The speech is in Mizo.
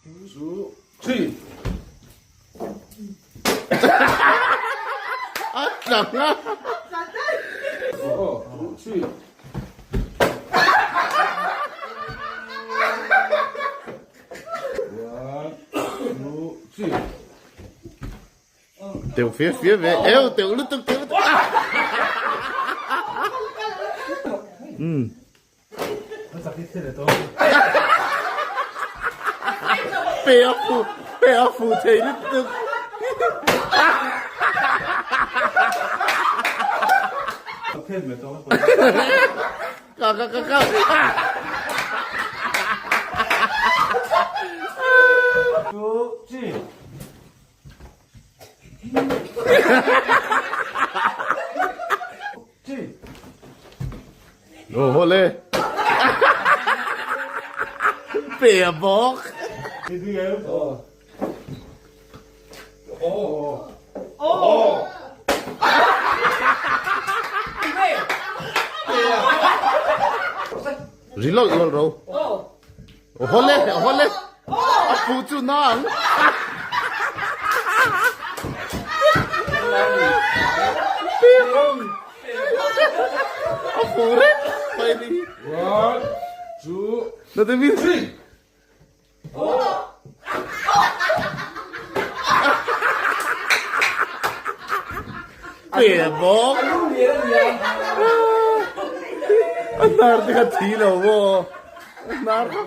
Two, three. A tlang a. Oh, two, three. One, two, three. Teuh fia fia ve eu teuh lutuk teuh lutuk. Um. Pe a fu pe a fu thei lutuk. Ka ka ka ka. Two, three. Aw haw le. Pe a bawk. Ri lawlh lawlh ro. Aw haw le, aw haw le. A pu chu na ang. A pu reng mai ni. One, two, Na te min. three. Pe bawk. A hnar te kha thi lo maw. A hnar kha.